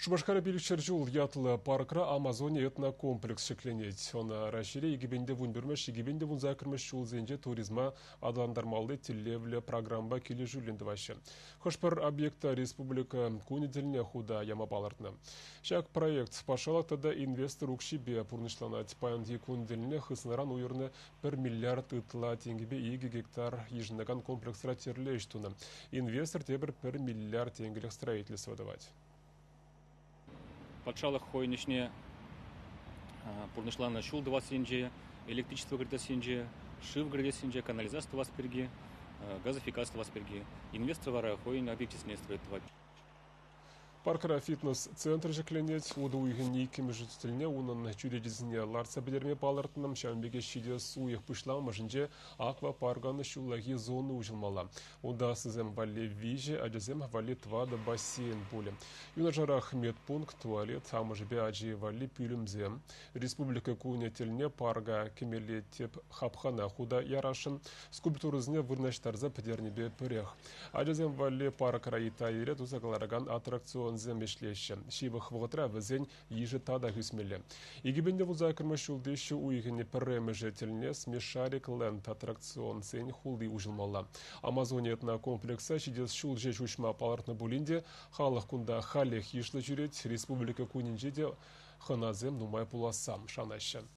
Шупашкара 500 ҫул ятлӑ паркра Амазони этнокомплекс ҫӗкленет. Ӑна Раҫҫейре 2011-мӗш, 2018-мӗш ҫулсенче туризма аталантармалли тӗллевлӗ программӑпа килӗшӳллӗн тӑваҫҫӗ. Хӑш-пӗр объекта республика кунӗ тӗлне хута яма палӑртнӑ. Ҫак проект патшалӑх тата инвестор укҫипе пурнӑҫланать. Паянхи кун тӗлне хыснаран уйӑрнӑ 1 миллиард ытла тенкӗпе 2 гектар йышӑнакан комплексра тӗрлӗ ӗҫ тунӑ. Инвестор тепӗр 1 миллиард тенкӗлӗх строительство тӑвать. Патшалӑх хӑйӗн ӗҫне пурнӑҫланӑ ҫул тӑвассинче, электричество кӗртессинче, шыв кӗртессинче, канализаци тӑвас пирки, газофикаци тӑвас пирки. Инвестор вара хӑйӗн объекчӗсене строить тӑвать. Паркра фитнес-центр ҫӗкленет. Утӑ уйӑхӗн иккӗмӗш тӗлне унӑн чӳречисене лартса пӗтерме палӑртнӑ. Ҫавӑн пекех ҫитес уйӑх пуҫламӑшӗнче аквапаркӑн ҫуллахи зони уҫӑлмалла. Унта аслисем валли 3, ачасем валли 4 бассейн пулӗ. Юнашарах медпункт, туалет, амӑшӗпе ачи валли пӳлӗмсем. Республика кунӗ тӗлне парка кӗмелли тӗп хапхана хута ярасшӑн. Скульптурӑсене вырнаҫтарса пӗтернипе пӗрех. Ачасем валли паркра Италире туса кӑларакан аттракционсем ӗҫлеҫҫӗ. Ҫывӑх вӑхӑтра вӗсен йышӗ татах ӳсмелле. 2018 ҫулти ҫу уйӑхӗн пӗрремӗшӗ тӗлне Смешарик Ленд аттракционсен хули уҫӑлмалла. Амазони этнокомплекса ҫитес ҫул ҫеҫ уҫма палӑртнӑ пулин те халӑх кунта халех йышлӑ ҫӳрет, республика кунӗнче те хӑнасем нумай пуласса шанаҫҫӗ.